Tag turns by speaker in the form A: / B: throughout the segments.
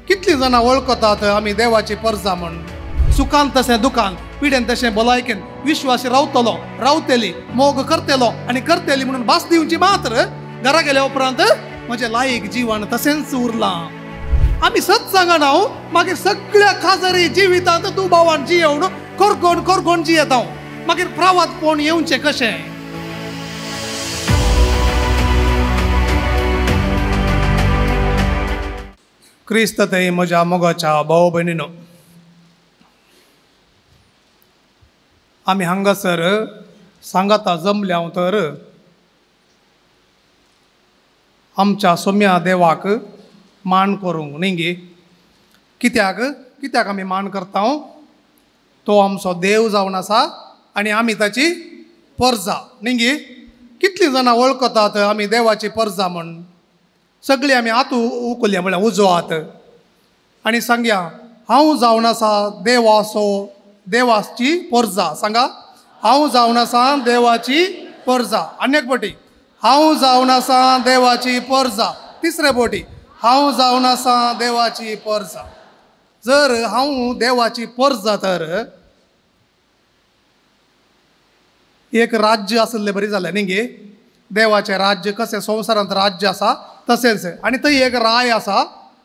A: कितलीं जाणां वळखतात आमी देवाची परजा म्हूण? सुखान तशें दुखान, पिडेन तशें भलायकेन विश्वासी रावतलो रावतली, मोग करतलो आनी करतली म्हणून भास दिवची मात्र घरा गेल्या उपरांत म्हजें लायक जिवन तशेंच उरलां. आमी सत सांगना हांव मागीर सगळ्या खाजरी जिवितांत दुबावान जियेवन करगोन करगोन जियेता हांव. मागीर प्रावादपण येवचें कशें? क्रिस्त थंय म्हज्या मोगाच्या भाव भयणीनो, आमी हांगासर सांगाता जमल्या तर आमच्या सोम्या देवाक मान करूंक न्ही गे? कित्याक कित्याक आमी मान करता? तो आमचो देव जावन आसा आनी आमी ताची परजा न्ही गे? कितलीं जाणां वळखतात आमी देवाची परजा म्हूण? सगळीं आमी हात उखलया म्हळ्यार उजो हात आनी सांगया, हांव जावन आसा देवाचो, देवाची परजा. सांगा, हांव जावन आसा देवाची परजा. आनी एक पटी, हांव जावन आसा देवाची परजा. तिसरे पटी, हांव जावन आसा देवाची परजा. जर हांव देवाची परजा तर एक राज्य आशिल्लें बरी जालें न्ही गे? देवाचें राज्य कशें संवसारांत राज्य आसा तशेंच आनी थंय एक राय आसा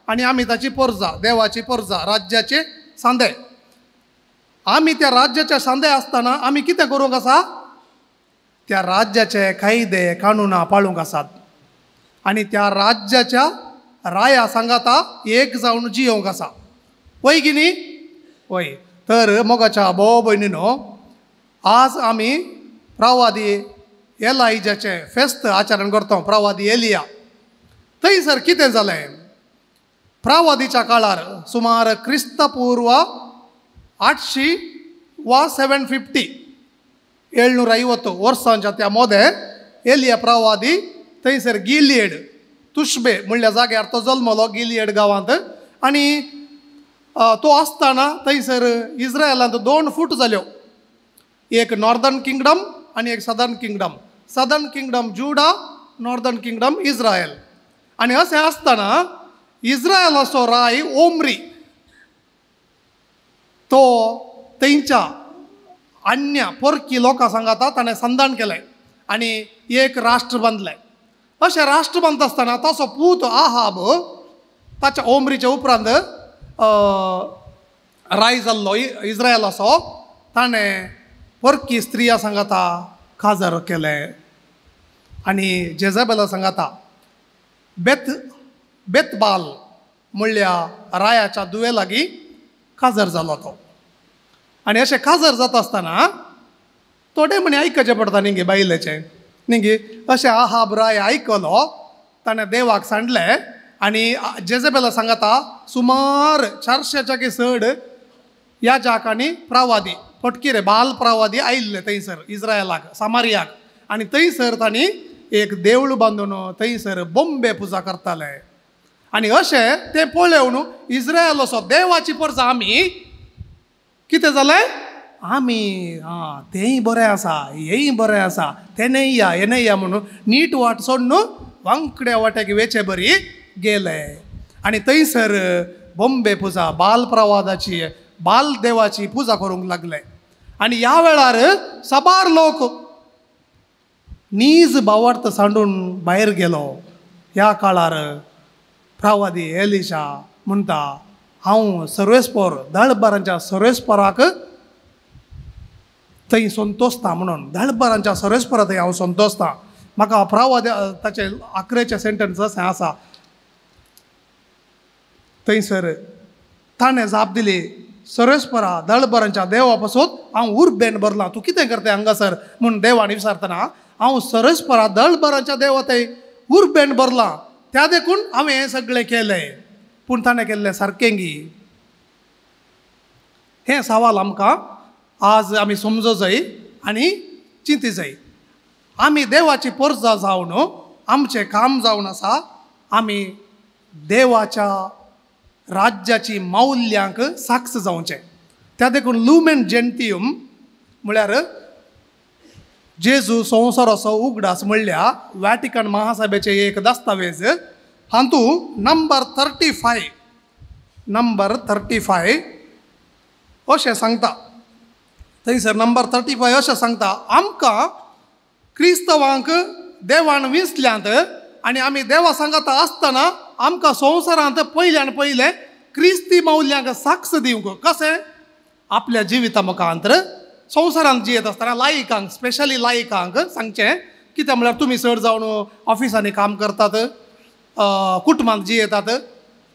A: आनी आमी ताची परजा, देवाची परजा, राज्याचे सांदे. आमी त्या राज्याच्या सांदे आसतना आमी कितें करूंक आसा? त्या राज्याचे कायदे कानुनां पाळूंक आसात आनी त्या राज्याच्या राया सांगाता एक जावन जियोवंक आसा. वय की न्ही? वय. तर मोगाच्या भाव भयणीनो, आज आमी प्रवादी एलायजाचें फेस्त आचरण करता, प्रवादी एलिया. थंयसर कितें जालें? प्रवादीच्या काळार सुमार क्रिस्तपूर्व 800 वा 750 750 वर्सांच्या त्या मोदें एलिया प्रवादी थंयसर गिलियड तुशबे म्हणल्या जाग्यार तो जल्मलो, गिलियड गांवांत. आनी तो आसतना थंयसर इस्रायलांत 2 फूट जाल्यो, एक नॉर्दर्न किंगडम आनी एक southern kingdom. Southern kingdom Judah, northern kingdom Israel. आनी अशें आसतना इस्रायलाचो राय ओमरी तो थंयच्या अन्य परकी लोकां सांगाता ताणें संधान केलें आनी एक राष्ट्र बांदलें. अशें राष्ट्र बांदता आसतना ताचो पूत आहाब ताच्या ओमरीच्या उपरांत राय जाल्लो इस्रायलाचो, ताणें परकी स्त्रिया सांगाता काजार केलें आनी जेजाबेला सांगाता बेतबाल म्हणल्या रायाच्या दुवे लागीं काजार जालो तो. आनी अशें काजार जाता आसतना थोडे म्हणे आयकचें पडटा न्ही गे बायलेचें न्ही गे? अशें आहाब राय आयकलो, ताणें देवाक सांडलें आनी जेजेबेला सांगाता सुमार 400 की चड याजक आनी प्रवादी फटकिरे बाल प्रवादी आयिल्ले थंयसर इस्रायलाक, सामारियाक. आनी थंयसर तांणी एक देवूळ बांदून थंयसर बोंबे पुजा करताले. आनी अशें तें पळोवन इस्रायलाचो देवाची परजा आमी कितें जालें? आमी आं तेंय बरें आसा, हेंय बरें आसा, तेणें या हेणें या म्हणून नीट वाट सोडून वांकड्या वाट्याक वेचे बरी गेले. आनी थंयसर बोंबे पुजा, बाल प्रवादाची, बाल देवाची पुजा करूंक लागले. आनी ह्या वेळार साबार लोक नीज भावार्थ सांडून भायर गेलो. ह्या काळार प्रवादी एलिशा म्हणटा, हांव सर्वेस्पोर दळबारांच्या सर्वेस्पोराक थंय संतोसता म्हणून, दळबारांच्या सर्वेस्पोरा थंय हांव संतोसता. म्हाका प्रवाद ताचे आकरेचे सेंटन्स अशें आसा थंयसर ताणें जाप दिली, सर्वेस्परा दळबरांच्या देवा पासून हांव उर्बेन भरलां, तूं कितें करता हांगासर म्हूण देवान विचारतना हांव सर्वेस्परा दळबरांच्या देवा थंय उर्बेन भरलां, त्या देखून हांवें हें सगळें केलें. पूण ताणें केल्लें सारकें गी? हें सवाल आमकां आज आमी समजो जाय आनी चिंती जाय. आमी देवाची परजा जावन आमचें काम जावन आसा आमी देवाच्या राज्याची मौल्यांक साक्ष जावचें. त्या देखून लुमेन जेंटियम म्हळ्यार जेजू संवसाराचो उगडास म्हणल्या वॅटिकन महासभेचे एक दस्तावेज हातूंत नंबर 35 नंबर 35 अशें सांगता. थंयसर नंबर 35 अशें सांगता, आमकां क्रिस्तांवांक देवान विंचल्यांत आनी आमी देवा सांगाता आसतना आमकां संवसारांत पयल्यान पयलें क्रिस्ती मौल्यांक साक्ष दिवंक. कशें? आपल्या जिविता मुखांतर संवसारांत जियेत आसतना लायकांक, स्पेशली लायकांक सांगचें. कित्याक म्हळ्यार तुमी चड जावन ऑफिसांनी काम करतात, कुटुंबांत जियेतात,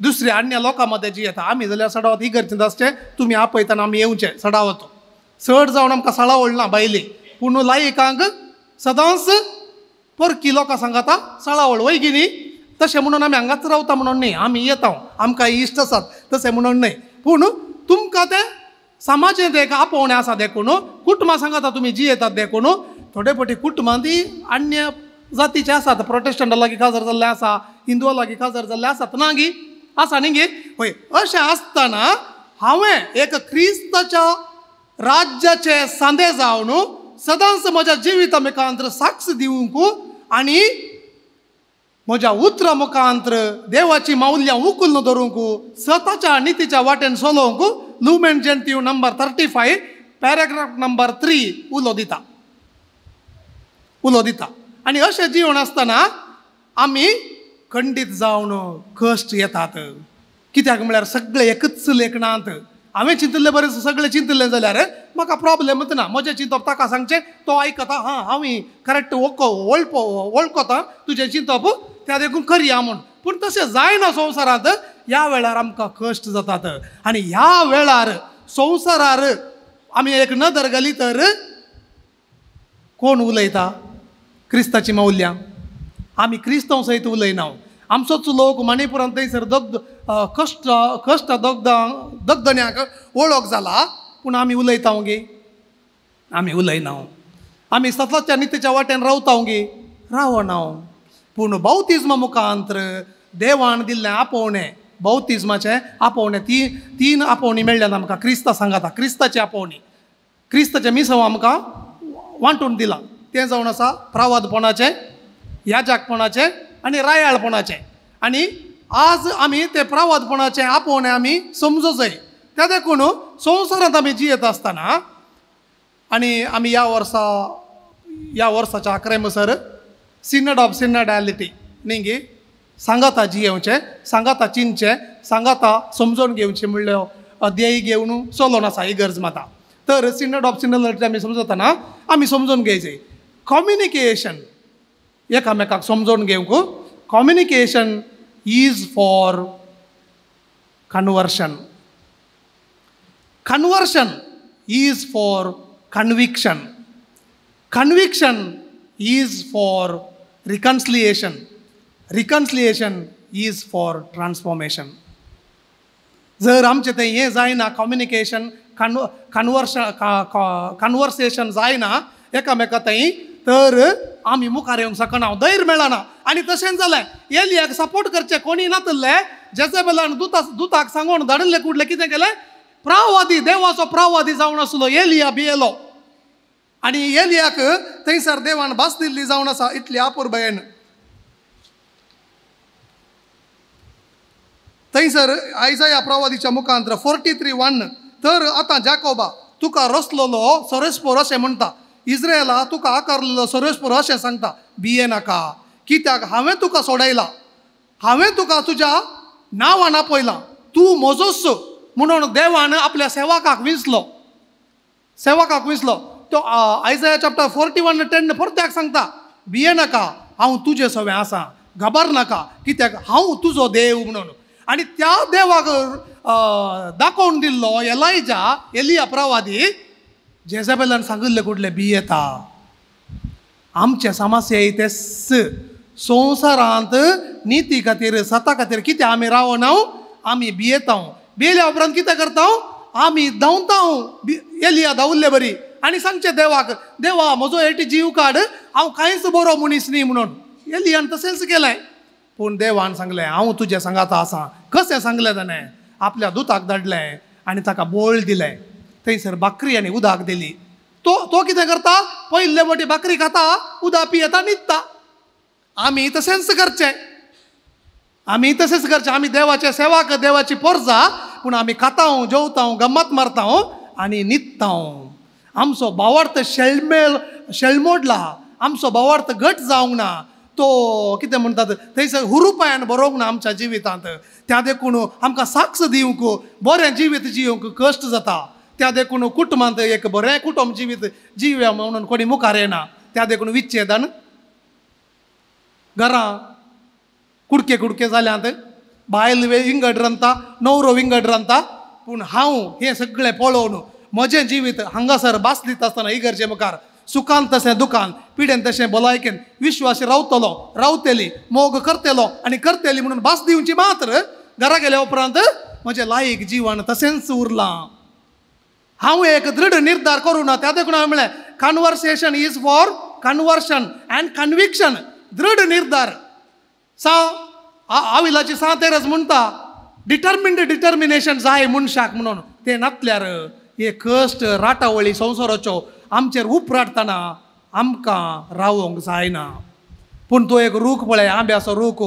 A: दुसऱ्या अन्य लोकां मदें जियेता. आमी जाल्यार सडावत इगर्जेंत आसचें, तुमी आपयतना आमी येवचें सडावत. चड जावन आमकां सळावळ ना भायली, पूण लायकांक सदांच परकी लोकां सांगाता सळावळ वय की न्ही. तशें म्हणून आमी हांगाच रावता म्हणून न्ही, आमी येता, आमकां इश्ट आसात तशें म्हणून न्हय, पूण तुमकां तें समाजेंत एक आपोवणें आसा देखून, कुटुंबां सांगाता तुमी जियेतात देखून. थोडे फावटी कुटुंबां ती अन्य जातीचे आसात, प्रोटेस्टंटा लागीं काजार जाल्ले आसा, हिंदुआ लागीं काजार जाल्ले आसात ना गी, आसा न्ही गे. हय, अशें आसतना हांवें एक क्रिस्ताच्या राज्याचे सांदे जावन सदांच म्हज्या जिविता मुखांतर साक्ष दिवंक आनी म्हज्या उतरां मुखांतर देवाची माउल्यां उखलून धरूंक, स्वताच्या नितीच्या वाटेन चलोवंक Lumen Gentium number 35 paragraph number 3 उलो दिता, उलो दिता. आनी अशें जिवन आसतना आमी खंडीत जावन कश्ट येतात. कित्याक म्हळ्यार सगळे एकच लेखनांत हांवें चिंतिल्लें बरें सगळें चिंतिल्लें जाल्यार म्हाका प्रोब्लेमच ना. म्हजें चिंतप ताका सांगचें, तो आयकता, हां हांव करेक्ट वळखता तुजें चिंतप, त्या देखून करया म्हूण. पूण तशें जायना संवसारांत. ह्या वेळार आमकां कश्ट जातात आनी ह्या वेळार संवसारार आमी एक नदर घाली तर कोण उलयता क्रिस्ताची मौल्यां? आमी क्रिस्तांव सयत उलयना. आमचोच लोक मणिपुरांत थंयसर दग्ध कश्ट कश्ट दग्ध दग्धन्याक वळख जाला, पूण आमी उलयता गे? आमी उलयना. आमी सततच्या नितीच्या वाटेन रावता गे? रावना. पूण बौतिज्मा मुखांतर देवान दिल्लें आपोवणें, बौतिज्माचें आपोवणें, ती तीन आपोवणी मेळ्ळ्यात आमकां क्रिस्ता सांगाता. क्रिस्ताची आपोवणी, क्रिस्ताचें मिसव आमकां वांटून दिलां, तें जावन आसा प्रावादपणाचें, याजकपणाचें आनी रायाळपणाचें. आनी आज आमी ते प्रावादपणाचें आपोवणें आमी समजूं जाय. त्या देखून संवसारांत आमी जियेत आसतना आनी आमी ह्या वर्सा, ह्या वर्साच्या अकरा म्हणसर सिनड ऑफ सिनडालिटी न्ही गे, सांगाता जियेवचें, सांगाता चिंतचें, सांगाता समजून घेवचें म्हणल्यार ध्येय घेवन चलोवन आसा इगर्ज माता. तर सिनड ऑफ सिनडालिटी आमी समजतना आमी समजून घेवचें कम्युनिकेशन, एकामेकाक समजून घेवंक. Communication is for conversion, conversion is for conviction, conviction is for reconciliation, reconciliation is for transformation. जर आमचें तें हें जायना, कम्युनिकेशन कन्वर्शन कन्वर्सेशन जायना एकामेका थंय, तर आमी मुखार येवंक शकना, धैर्य मेळना. आनी तशेंच जालें, एलियाक सपोर्ट करचें कोणी नातिल्लें. जेजेबेलान दुताक सांगून धाडिल्लें कुडलें, कितें केलें, प्रावादी, देवाचो प्रावादी जावन आसलो एलिया भियेलो आनी एलियाक थंयसर देवान भास दिल्ली जावन आसा इतली आपुरबायेन. थंयसर आयजया प्रवादीच्या मुखांतर 43:1, तर आतां जाकोबा तुका रसलोलो सरेस्पोर अशें म्हणटा, इस्रायला तुका आकारलेलो सरेस्पोर अशें सांगता, भिये नाका, कित्याक हांवें तुका सोडयला, हांवें तुका तुज्या नांवान आपयलां, तूं म्हजोच म्हणून देवान आपल्या सेवकाक विंचलो, सेवकाक विंचलो. तो आयजया चॅप्टर 41:10 परत्याक सांगता, भिये नाका, हांव तुजे सवें आसा, घाबर नाका, कित्याक हांव तुजो देव म्हणून. आनी त्या देवाक दाखोवन दिल्लो एलायजा, एलिया प्रवादी, जेजेबेलान सांगिल्लें कुडलें भियेता. आमचे समस्या तेच संवसारांत निती खातीर, सता खातीर कितें आमी रावना, आमी भियेता. भियेल्या उपरांत कितें करता, आमी धांवता एलिया धांवल्ले बरी आनी सांगचें देवाक, देवा म्हजो एटी जीव काड, हांव कांयच बरो मनीस न्ही म्हणून. एलियान तशेंच केलें, पूण देवान सांगलें हांव तुजें सांगाता आसा. कशें सांगलें ताणें, आपल्या दुताक धाडलें आनी ताका बोळ दिलें, थंयसर भाकरी आनी उदक दिली. तो तो कितें करता, पयले वटी भाकरी खाता, उदक पियेता, न्हिदता. आमी तशेंच करचें, आमी तशेंच करचें. आमी देवाचे सेवाक, देवाची पोरजा, पूण आमी खातांव जेवतांव गम्मत मारतांव आनी न्हिदतांव. आमचो भावार्थ शेळमेळ शेळमोडला, आमचो भावार्थ घट जावंक ना, तो कितें म्हणटात थंयसर हुरुपायान बरोवंक ना आमच्या जिवितांत. त्या देखून आमकां साक्ष दिवंक बरें जिवीत जिवंक कश्ट जाता. त्या देखून कुटुंबांत एक बरें कुटुंब जिवीत जिवया म्हणून कोणी मुखार येना. त्या देखून विच्छेदन घरां कुडके कुडके जाल्यांत, बायल विंगड रांदता, न्हवरो विंगड रांदता. पूण हांव हें सगळें पळोवन म्हजें जिवीत हांगासर भास दिता आसतना इगर्जे मुखार सुखान तशें दुकान, पिडेन तशें भलायकेन विश्वास रावतलो रावतली, मोग करतलो आनी करतली म्हणून भास दिवची मात्र घरा गेल्या उपरांत म्हजें लायक जिवन तशेंच उरलां. हांव एक दृढ निर्धार करूं ना. त्या देखून हांवें म्हणलें conversation is for conversion and conviction. दृढ निर्धार सा आविलाची सा तेरस म्हणटा डिटर्मिन्ड डिटर्मिनेशन जाय मनशाक म्हणून. तें नातल्यार हे कश्ट राटावळी संवसाराच्यो आमचेर उपराटतना आमकां रावोंक जायना. पूण तो एक रूख पळय, आंब्याचो रूख,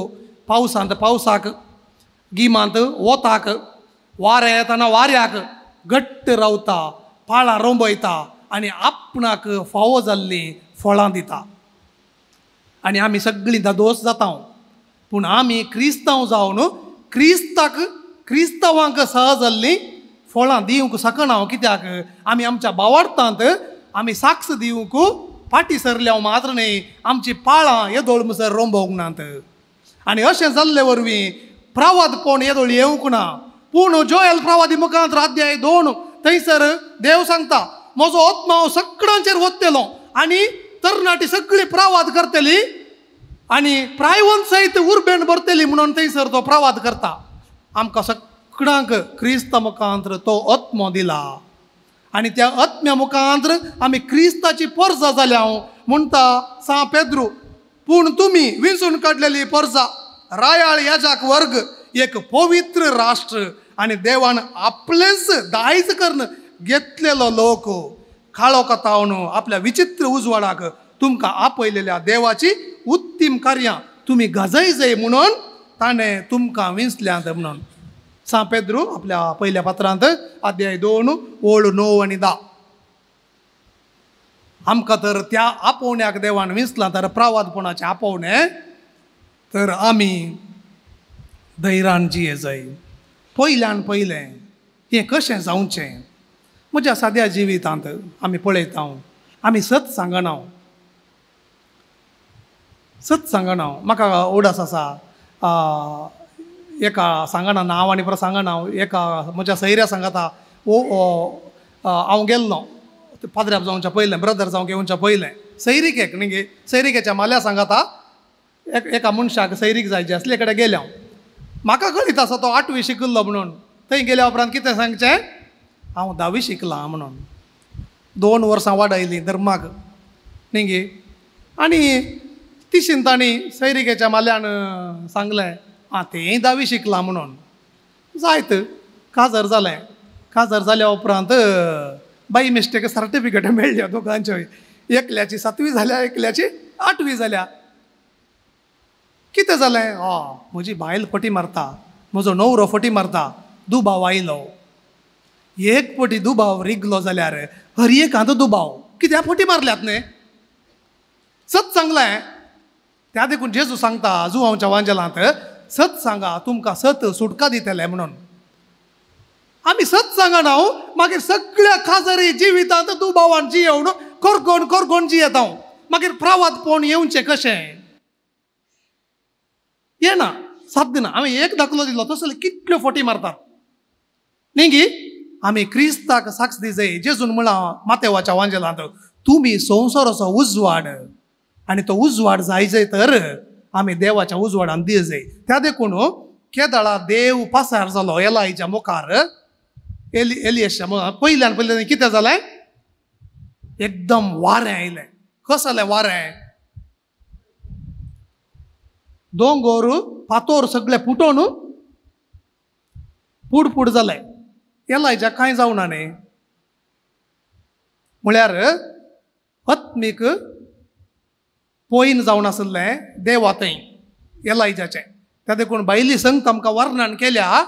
A: पावसांत पावसाक, गिमांत वोताक, वारें येतना वाऱ्याक घट्ट रावता, पाळां रोंबयता आनी आपणाक फावो जाल्लीं फळां दिता. आनी आमी सगळीं दादोस जाता. पूण आमी क्रिस्तांव जावन क्रिस्ताक क्रिस्तांवांक सह जाल्लीं फळां दिवंक शकना. कित्याक आमी आमच्या भावार्थांत आमी साक्ष दिवंक फाटीं सरल्या मात्र न्हय, आमची पाळां येदोळ मुसर रोंबोवंक नात. आनी अशें जाल्ले वरवीं प्रवादपण येदोळ येवंक ना. पूण जोएल प्रवादी मुखांत अध्याय 2 थंयसर देव सांगता म्हजो आत्मा सगळ्यांचेर वतलो आनी तरणाटी सगळी प्रवाद करतली आनी प्रायवंत सयत उर्बेन भरतली म्हणून थंयसर तो प्रवाद करता. आमकां सगळ्यांक क्रिस्ता मुखांत तो आत्मो दिला आनी त्या आत्म्या मुखांत आमी क्रिस्ताची परजा जाल्या म्हणटा सां पेद्रू. पूण तुमी विंचून काडलेली परजा, रायाळ याजाक वर्ग, एक पवित्र राष्ट्र आनी देवान आपलेंच दायज करून घेतलेलो लोक, काळो कतावन आपल्या विचित्र उजवाडाक तुमकां आपयलेल्या देवाची उत्तीम कार्यां तुमी गाजय जाय म्हणून ताणें तुमकां विंचल्यांत म्हणून. सां पेद्रू आपल्या पयल्या पत्रांत अध्याय 2 ओळ 9 आनी 10. आमकां तर त्या आपोवण्याक देवान विंचलां तर प्रवादपणाचें आपोवणें तर आमी धैर्यान जिये जाय. पयल्यान पयलें हें कशें जावचें म्हज्या साद्या जिवितांत आमी पळयता, आमी सत सांगना, सत सांगना. म्हाका उडास आसा एका सांगना नांव आनी परत सांगना, एका म्हज्या सैऱ्या सांगता ओ हांव गेल्लो पाद्र्याब जावच्या पयलें, ब्रदर जावंक येवच्या पयलें सैरिकेक न्ही गे, सैरिकेच्या माल्या सांगता एका मनशाक सैरीक जाय जी आसली कडेन गेल्या हांव. म्हाका कळीत आसा तो 8वी शिकिल्लो म्हणून. थंय गेल्या उपरांत कितें सांगचें, हांव 10वी शिकलां म्हणून. 2 वर्सां वाडयलीं धर्माक न्ही गे. आनी तिशीन तांणी सैरिकेच्या माल्यान सांगलें आं तेंय 10वी शिकलां म्हणून. जायत काजार जालें. काजार जाल्या उपरांत बाय मिस्टेक सर्टिफिकेट मेळ्ळ्यो दोगांच्योय, एकल्याची 7वी जाल्या एकल्याची 8वी जाल्या. कितें जालें, आं म्हजी बायल फटी मारता, म्हजो न्हवरो फटी मारता, दुबाव आयलो. एक पटी दुबाव रिगलो जाल्यार हर एकांत दुबाव, कित्याक फटी मारल्यात न्ही, सत सांगलें. त्या देखून जेजू सांगता जुवांच्या वांजेलांत सत सांगा तुमकां सत सुटका दितले म्हणून. आमी सत सांगना मागीर सगळ्या खाजरी जिवितांत दुबावान जियेवन करगोन करगोन जियेता. मागीर प्रवादपण येवचें कशें येना, साध्य ना. हांवें एक दाखलो दिलो तसले कितल्यो फटी मारतात न्ही गी. आमी क्रिस्ताक साक्ष दिजाय. जेजून म्हळां मातेवाच्या वांजेलांत तुमी संवसाराचो उजवाड आनी तो उजवाड जाय जाय तर आमी देवाच्या उजवाडान दी जाय. त्या देखून केदळा देव पासार जालो एलायच्या मुखार, एलियसच्या पयल्यान पयल्यान कितें जालें, एकदम वारें आयलें. कसलें वारें, दोंगोर फातोर सगळे फुटोवन पुडपूड जाले. एलायच्या कांय जावना न्ही, म्हळ्यार आत्मीक पोयन जावन आसलें देवा थंय एलायजाचें. त्या देखून बायली संगत आमकां वर्णन केल्या,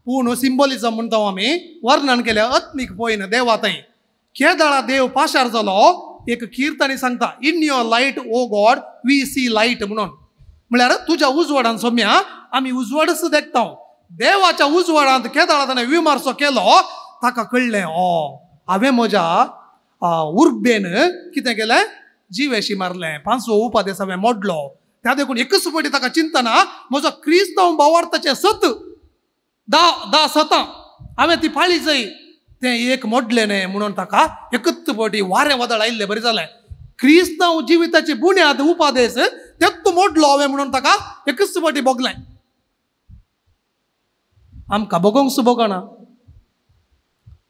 A: पूण सिंबॉलिझम म्हणटा आमी वर्णन केलें आत्मीक पळयन देवा थंय केदळा देव पाशार जालो एक किर्तनी सांगता in your light O God we see light म्हणून. म्हळ्यार तुज्या उजवाडान सोम्या आमी उजवाडच देखता. देवाच्या उजवाडांत केदळा ताणें विमर्सो केलो ताका कळ्ळें ओ हांवें म्हज्या उर्बेन कितें केलें जिवेशी मारलें पांचवो उपादेस हांवें मोडलो. त्या देखून एकच फावटी ताका चिंतना म्हजो क्रिस्तांव भावार्थाचें सत धा सतां हांवें ती पाळी जाय तें एक मोडलें न्हय म्हणून ताका एकच फावटी वारें वादळ आयिल्लें बरें जालें. क्रिस्तांव जिविताची बुन्याद उपादेस तेच मोडलो हांवें म्हणून ताका एकच फावटी भोगलें. आमकां भोगोंक भोगना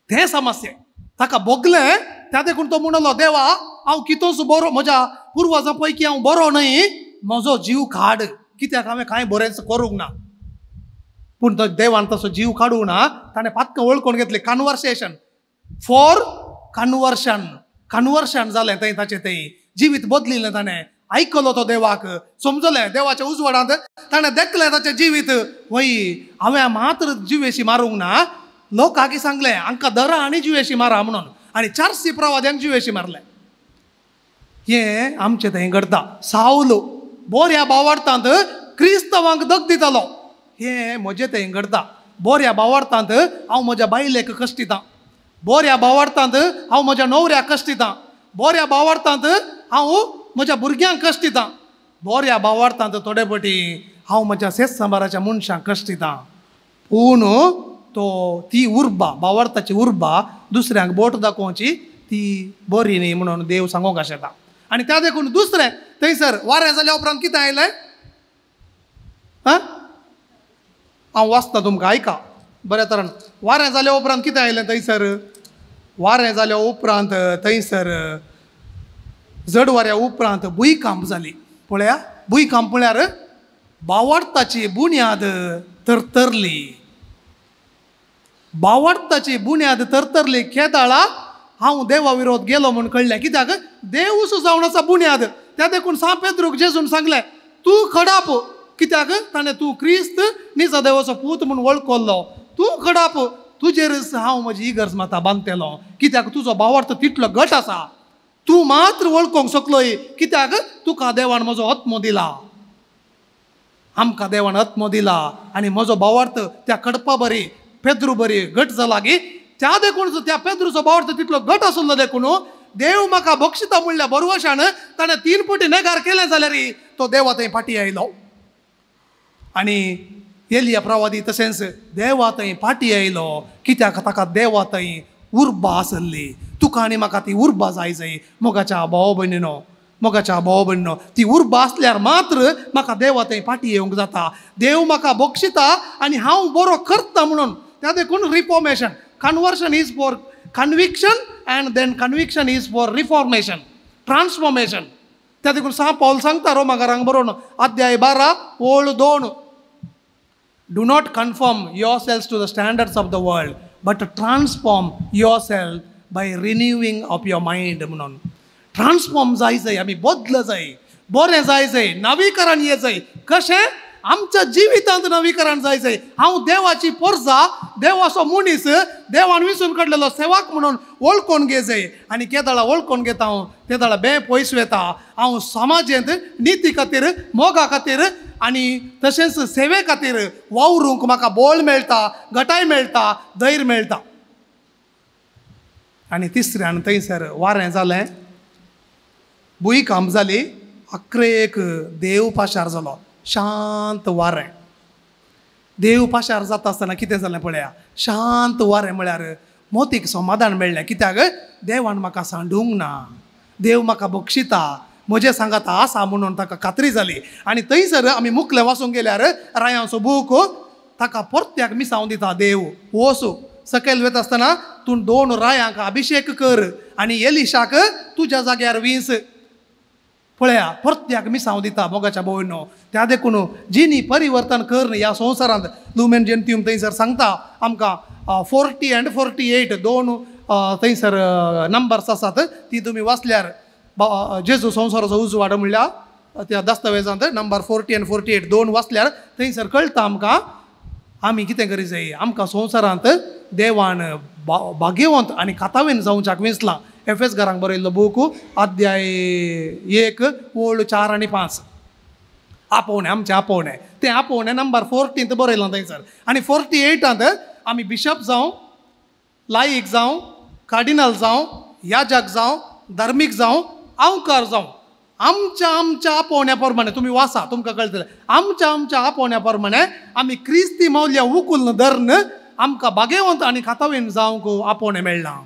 A: तें समस्या ताका भोगलें. त्या देखून तो म्हणलो देवा हांव कितोस बरो म्हज्या पुर्वजां पैकी हांव बरो न्हय म्हजो जीव काड कित्याक हांवें कांय बरेंच करूंक ना. पूण तो देवान तसो जीव काडूंक ना ताणें पातकां वळखून घेतलें. कन्वर्सेशन फॉर कन्वर्शन कन्वर्शन जालें थंय ताचें थंय जिवीत बदलिल्लें ताणें आयकलो तो देवाक समजलें देवाच्या उजवाडांत ताणें देखलें ताचें जिवीत वय हांवें मात्र जिवेशी मारूंक ना. लोकांक सांगलें हांकां धरा आनी जिवेशी मारा म्हणून आनी 400 प्रवाद्यांक जिवेशी मारलें. हें आमचें थंय घडता. सावलो बोऱ्या भावार्थांत क्रिस्तांवांक दग दितालो. हें म्हजें थंय घडता. बोऱ्या भावार्थांत हांव म्हज्या बायलेक कश्ट दितां. बोऱ्या भावार्थांत हांव म्हज्या न्हवऱ्याक कश्ट दितां. बोऱ्या भावार्थांत हांव म्हज्या भुरग्यांक कश्ट दितां. बोऱ्या भावार्थांत थोडे फावटी हांव म्हज्या शेतसांबाराच्या मनशांक कश्ट दितां. पूण तो ती उर्बा भावार्थाची उर्बा दुसऱ्यांक बोट दाखोवची ती बरी न्ही म्हणून देव सांगूंक आशेता. आनी त्या देखून दुसरें थंयसर वारें जाल्या उपरांत कितें आयलें आं हांव वाचता तुमकां आयका बऱ्या तरान. वारें जाल्या उपरांत कितें आयलें थंयसर वारें जाल्या उपरांत थंयसर जड वाऱ्या उपरांत भुंयकांप जाली. पळया भुंयकांप म्हळ्यार भावार्थाची बुन्याद तरतरली. भावार्थाची बुन्याद तरतरली केदाळा हांव देवा विरोध गेलो म्हूण कळ्ळें कित्याक देवूच जावन आसा बुन्याद. त्या देखून सांत पेद्रूक जेजून सांगलें तूं खडाप कित्याक ताणें तूं क्रिस्त निजा देवाचो पूत म्हूण वळखल्लो. तूं खडाप तुजेरच हांव म्हजी इगर्ज माता बांदतलो कित्याक तुजो भावार्थ तितलो घट आसा. तूं मात्र वळखोंक शकलोय कित्याक तुका देवान म्हजो आत्मो दिला. आमकां देवान आत्मो दिला आनी म्हजो भावार्थ त्या खडपा बरी पेद्रू बरी घट जाला गी त्या देखून त्या पेद्रूचो भावार्थ तितलो घट आसलो देखून देव म्हाका बक्षिता म्हणल्या बरवशान ताणें 3 फावटी नेगार केलें जाल्यार तो देवा थंय फाटीं आयलो. आनी एलिया प्रवादी तशेंच देवा थंय फाटीं आयलो कित्याक ताका देवा थंय उर्बा आसली. तुका आनी म्हाका ती उर्बा जाय जाय मोगाच्या भाव भयणीनो मोगाच्या भाव भयणीनो ती उर्बा आसल्यार मात्र म्हाका देवा थंय फाटीं येवंक जाता. देव म्हाका बक्षिता आनी हांव बरो करता म्हणून. त्या देखून reformation conversion is for conviction and then conviction is for reformation transformation. त्या देखून सांत पावल सांगता रोमाकारांक बरोवन अध्याय 12 ओळ 2 do not conform yourselves to the standards of the world but transform yourself by renewing of your mind म्हणून. ट्रान्सफॉर्म जाय जाय आमी बदल जाय बरें जाय जाय नवीकरण ये जाय. कशें आमच्या जिवितांत नवीकरण जाय जाय. हांव देवाची पोरजा देवाचो मनीस देवान विसून काडलेलो सेवाक म्हणून वळखून घे जाय. आनी केदळा वळखून घेता हांव तेदळा बे पयस वेता हांव समाजेंत निती खातीर मोगा खातीर आनी तशेंच सेवे खातीर वावरूंक म्हाका बळ मेळटा घटाय मेळटा धैर्य मेळटा. आनी तिसऱ्यान थंयसर वारें जालें भुंयकांप जाली अकरेक देव पाशार जालो. शांत वारें देव पाशार जाता आसतना कितें जालें पळया शांत वारें म्हळ्यार मोतीक समाधान मेळ्ळें कित्याक देवान म्हाका सांडूंक ना देव म्हाका बक्षिता म्हजें सांगाता आसा म्हणून ताका खात्री जाली. आनी थंयसर आमी मुखले वाचूंक गेल्यार रायांचो बूक ताका परत्याक मिसावन दिता देव वोसू सकयल वता आसतना तूं 2 रायांक अभिशेक कर आनी एलिशाक तुज्या जाग्यार वीस. पळया परत्याक मिसांव दिता मोगाच्या भोवनो. त्या देखून जिनी परिवर्तन कर ह्या संवसारांत लुमेन जेंतियम थंयसर सांगता आमकां 40 आनी 48 2 थंयसर नंबर्स आसात ती तुमी वाचल्यार जेजू संवसाराचो उजवाड म्हणल्यार त्या दस्तावेजांत नंबर 40 आनी 48 2 वाचल्यार थंयसर कळटा आमकां आमी कितें करी जाय? आमकां संवसारांत देवान भाग्यवंत आनी खातावेन जावच्याक विंचलां. एफएस घरांक बरयल्लो बूक अध्याय 1 ओळ 4 आनी 5. आपोवणें, आमचें आपोवणें, तें आपोवणें नंबर 14 बरयलां थंयसर. आनी 48 आमी बिशप जावं, लायक जावं, कार्डिनल जावं, याजक जावं, धार्मीक जावं, आवकार जावं, आमच्या आमच्या आपोवण्या प्रमाणे, तुमी वाचा तुमकां कळटलें, आमच्या आमच्या आपोवण्या प्रमाणे आमी क्रिस्ती मौल्यां उकुल्न धरून आमकां भाग्यवंत आनी खातावेन जावंक आपोवणें मेळ्ळां,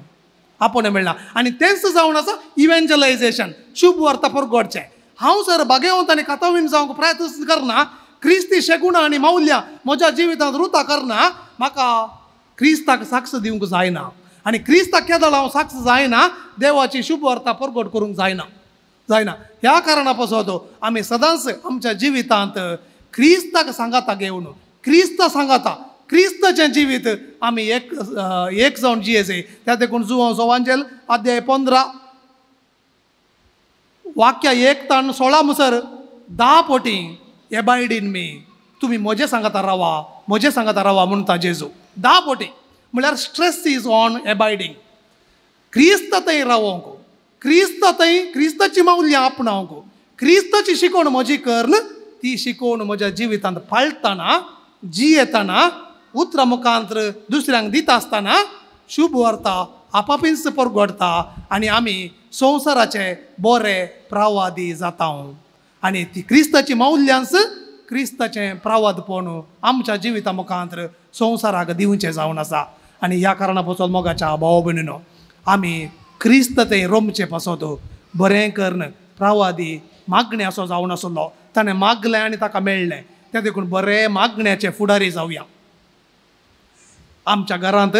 A: आपोवणें मेळ्ळां. आनी तेंच जावन आसा इव्हेंजलायझेशन, शुभ वार्ता परगटचें. हांव सर भाग्यवंत आनी खातावेन जावंक प्रयत्न करना, क्रिस्ती शेगुणां आनी मौल्यां म्हज्या जिवितांत रुता करना, म्हाका क्रिस्ताक साक्ष दिवंक जायना. आनी क्रिस्ताक केदळ हांव साक्ष जायना, देवाची शुभ वार्ता परगट करूंक जायना, जायना. ह्या कारणा पासत आमी सदांच आमच्या जिवितांत क्रिस्ताक सांगाता घेवन, क्रिस्ता सांगाता, क्रिस्ताचें जिवीत आमी एक एक जावन जियेचे. त्या देखून जुवांव सोवांजेल अध्याय 15 वाक्य 1 ताण 16 मुसर 10 पोटी एबायड इन मी, तुमी म्हजें सांगाता रावा, म्हजें सांगाता रावा म्हणटा जेजू. 10 पोटी म्हळ्यार स्ट्रेस is on एबायडींग. क्रिस्त थंय रावोंक, क्रिस्त थंय क्रिस्ताची मौल्यां आपणावंक, क्रिस्ताची शिकवण म्हजी करून ती शिकवण म्हज्या जिवितांत पाळटना, जियेतना, उतरां मुखांत दुसऱ्यांक दिता आसतना शुभ वार्ता आपापींच परगटता आनी आमी संवसाराचे बरे प्रवादी जाता. आनी ती क्रिस्ताची मौल्यांच क्रिस्ताचें प्रवादपण आमच्या जिविता मुखांत संवसाराक दिवचें जावन आसा. आनी ह्या कारणा पासत मोगाच्या भाव भयणीनो, आमी क्रिस्त थंय रोमचे पासत बरें करून प्रवादी मागणें असो जावन आसलो, ताणें मागलें आनी ताका मेळ्ळें. त्या देखून बरें मागण्याचे फुडारी जावया. आमच्या घरांत,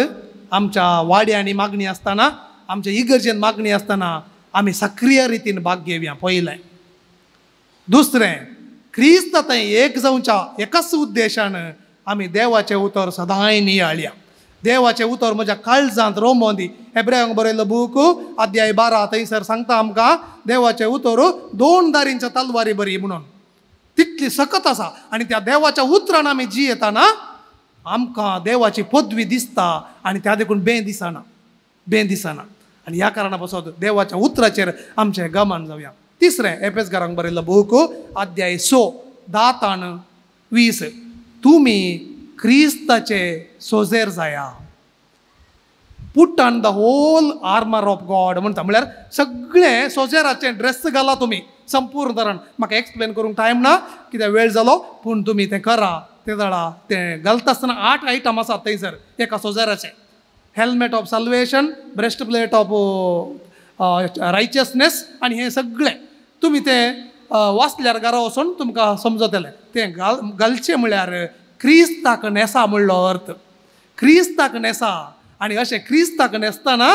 A: आमच्या वाड्यांनी मागणी आसतना, आमच्या इगर्जेन मागणी आसतना आमी सक्रीय रितीन भाग घेवया पयलें. दुसरें, क्रिस्त थंय एक जावच्या एकाच उद्देशान आमी देवाचें उतर सदांय नियाळया. देवाचें उतर म्हज्या काळजांत रोमोंदी. हेब्रेयांक बरयल्लो बूक अध्याय 12 थंयसर सांगता आमकां देवाचें उतर 2 दारींच्या तलवारी बरी म्हणून, तितली सकत आसा. आनी त्या देवाच्या उतरान आमी जियेतना आमकां देवाची पदवी दिसता आनी त्या देखून बें दिसना, बें दिसना. आनी ह्या कारणा पासत देवाच्या उतराचेर आमचें गमन जावया. तिसरें, एफएस घरांक बरयल्लो बूक अध्याय 6 10 ताण 20, तुमी क्रिस्ताचे सोजेर जाया. Put on the whole armour of God म्हणटा, म्हळ्यार सगळें सोजेराचें ड्रेस घाला तुमी संपूर्ण तरान. म्हाका एक्सप्लेन करूंक टायम ना कित्याक वेळ जालो, पूण तुमी तें करा. तें जाणा तें घालता आसतना 8 आयटम आसात थंयसर एका सोजेराचें. Helmet of salvation, breastplate of righteousness आनी हें सगळें तुमी तें वाचल्यार घरा वचून तुमकां समजतलें. तें घालचें म्हळ्यार क्रिस्ताक न्हेसा म्हणलो अर्थ, क्रिस्ताक न्हेसा. आनी अशें क्रिस्ताक न्हेसतना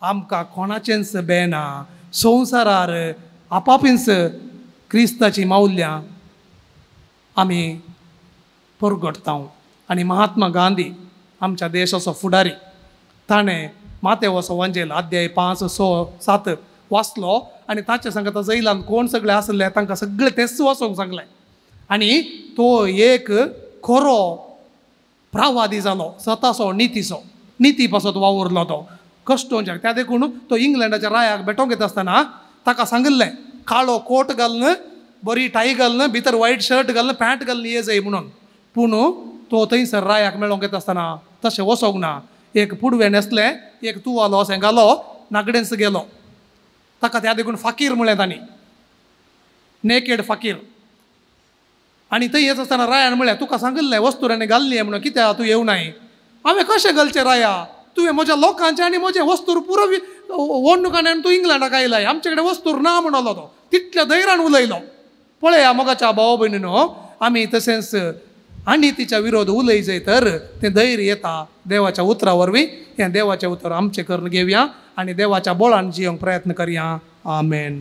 A: आमकां कोणाचेंच बेना, संवसारार आपापींच क्रिस्ताचीं मौल्यां आमी परगटता. आनी महात्मा गांधी आमच्या देशाचो फुडारी, ताणें मातेवसो वंजेल अध्याय 5 6 7 वाचलो आनी ताचे सांगता जैलान कोण सगळे आसले तांकां सगळे तेच वाचोंक सांगलें. आनी तो एक खरो प्रवादी जालो, सतासो नितीचो, निती पासत वावुरलो तो कश्टोंच्या. त्या देखून तो इंग्लंडाच्या रायाक भेटोंक येता आसतना ताका सांगिल्लें, काळो कोट घालून, बरी टाय घालून, भितर व्हायट शर्ट घालून, पॅन्ट घालून ये जाय म्हणून. पूण तो थंयसर रायाक मेळोंक येता आसतना तशें वचोंक ना, एक पुडवें न्हेसलें, एक तुवालो अशें घालो, नागडेंच गेलो. ताका त्या देखून फाकीर म्हळें तांणी, नेकेड फाकीर. आनी थंय येत आसतना रायान म्हळें, तुका सांगिल्लें वस्तुरांनी घाल्ली म्हणून, कित्याक तूं येवनाय? हांवें कशें घालचें राया? तुवें म्हज्या लोकांचें आनी म्हजें वस्तूर पुरो ओडणुकान आनी तूं इंग्लंडाक आयलाय, आमचे कडेन वस्तूर ना म्हणलो तो. तितल्या धैर्यान उलयलो. पळया मोगाच्या भाव भयणीनो, आमी तशेंच आनी तिच्या विरोध उलय जाय तर तें धैर्य येता देवाच्या उतरा वरवीं. हें देवाचें उतर आमचें करून घेवया आनी देवाच्या बोळान जियोंक प्रयत्न करया. आमेन.